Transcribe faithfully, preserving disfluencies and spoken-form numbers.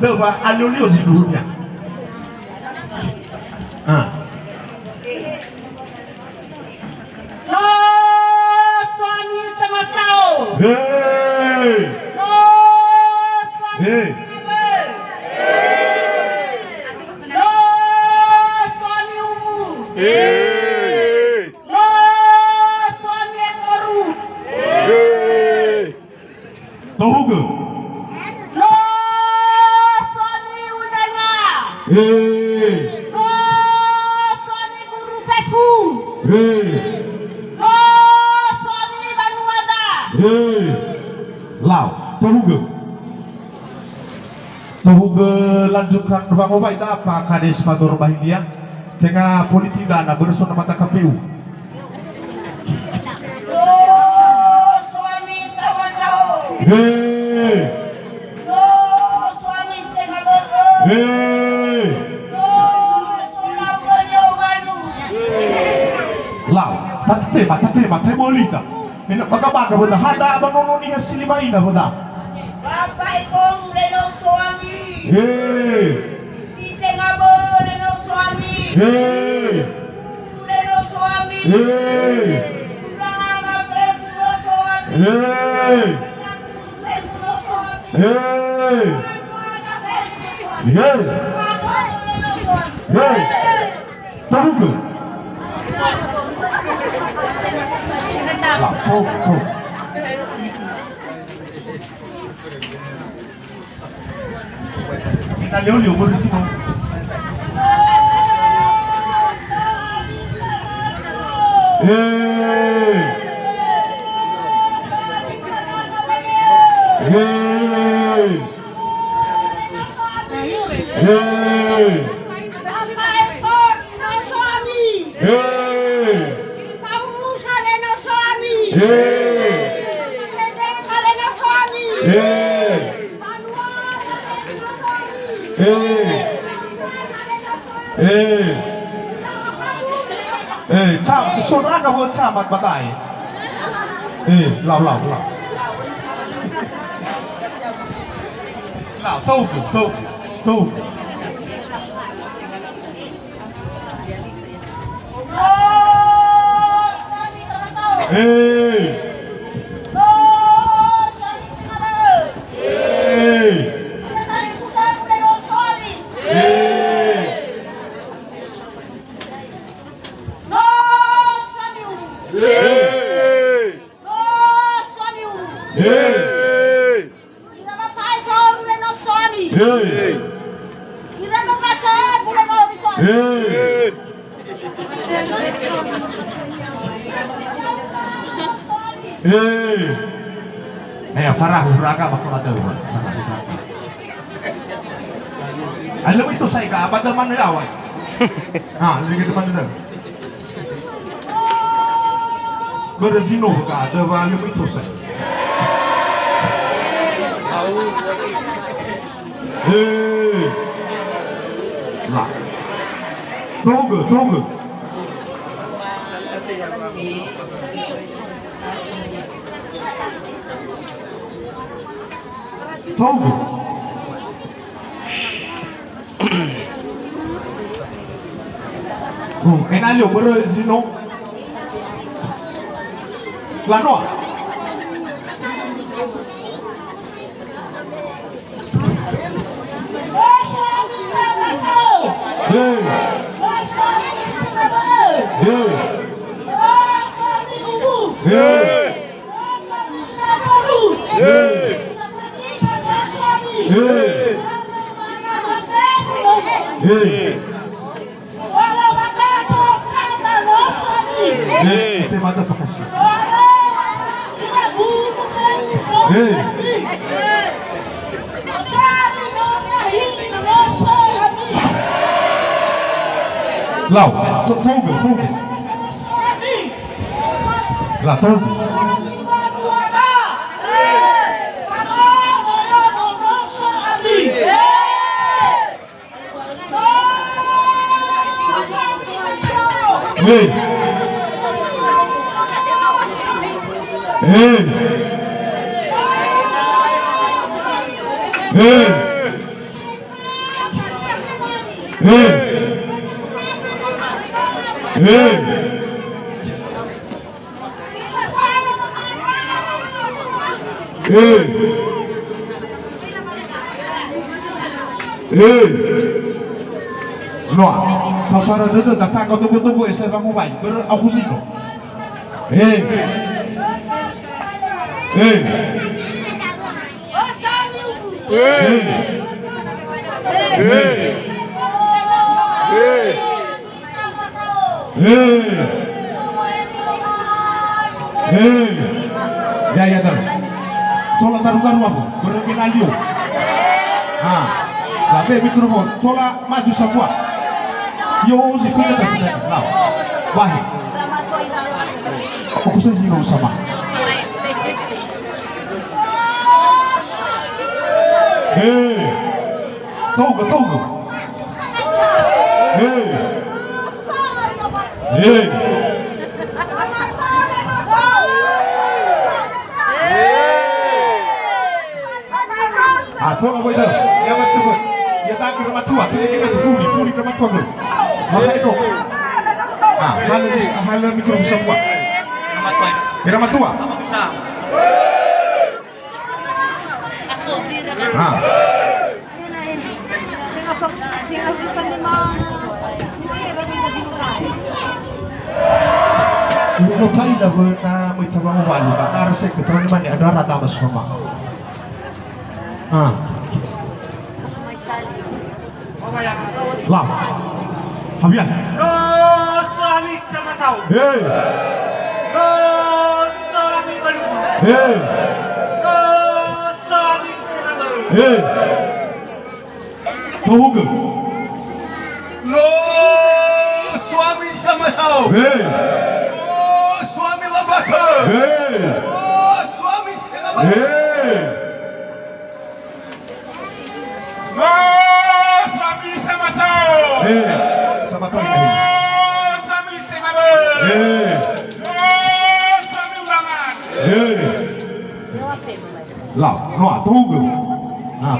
Döwa alio-lio zi duhunya. Ah. No suami samasao. Hei. No suami Hei. Samasao. No suami umu. Hei. No suami ekorut. Hei. Tohugö. No suami undangan. Hei. No suami guru fefu. Hei. No suami banua da. Hei. Lau. Tohugö. Tohugö lanjutkan wangowa'i da apa kades fagoro bahilia. Tenga politik da na börö so na mata K P U. No suami samasao. Hei. No suami setengah bö'ö. Hei. No solau bö'ö ni'omanu. Lau, tatema, tatema, tema lita. Ena baga-baga böda, hada ba nono niha si lima ina böda. Bapak Ipong leno suami. Hei. Si tenga bö'ö leno suami. Hei. Leno suami. Hei. Ulama fefu no suami. Hei. Fefu no suami. Hei. Hei. Hei. Tohugö. Lau, tohugö. Ita leo-leo börö si no. Hei. Hei. Hei. Hei. Hei. Hei. Hei. Hei. Hei, ca-, sondraga wö camat ba da'e. Hei, lau, lau, lau. Lau, tohugö, tohugö, tohugö. Hei. Hei. Hei. Hei. Ira ba pae zoru le no suami. Hei. Ira ba pae zoru le no suami. Hei. Hei. Aya farahu raga ba faraga. Alö itu saya ka abada mana ya, wai? Ah, lagi depan itu. Börö zi no wö ga döwa lö möi tose. He. La. Tohugö, tohugö. Tohugö. Hmm, ena'ö börö zi no. Lanoa. He. He. He. He. He. Eh, tema ada apa kasih? Eh. Lau, to-, toge, toge. La, toge. Eh. Eh. Eh. Eh. Eh. Eh. Eh. Noa. Tasara dödö, datang kau tunggu-tunggu, eh, saya bangun baik. Ber-, aku sih kok. Eh. Eh. Eh. Eh. Eh. Eh. Ya, ya, tahu. Tola taru-taru aku, berengin alio. Ah. Labe mikrofon, tola maju semua. Yo, si punya kasih. Nah. Wahid. Aku saya sih sama. Eh. Toga, toga. Eh. Eh. Ah, toga boy, toga. Ya, Mas, toga. Ya, tak kira matua, tidak kira furi, furi kira matua, toga. Masa itu. Ah, hal, hal mikro semua. Kira matua. Ha. Uno taila wena möi tawangu walu, ba na resek keterangan mane ada rata bersama. Ha. Lau. Habian. No suami sama sau. Hei. No suami balu. Hei. No suami sama. Hei. Tohugö. No suami sama sau. Hei. No suami babakö. Hei. No suami setengah babakö. Hei. No suami sama sau. Eh, sama to'i, eh. No suami setengah böi. Eh. No suami ulangan. Eh. Lau, no, tohugö. Nah,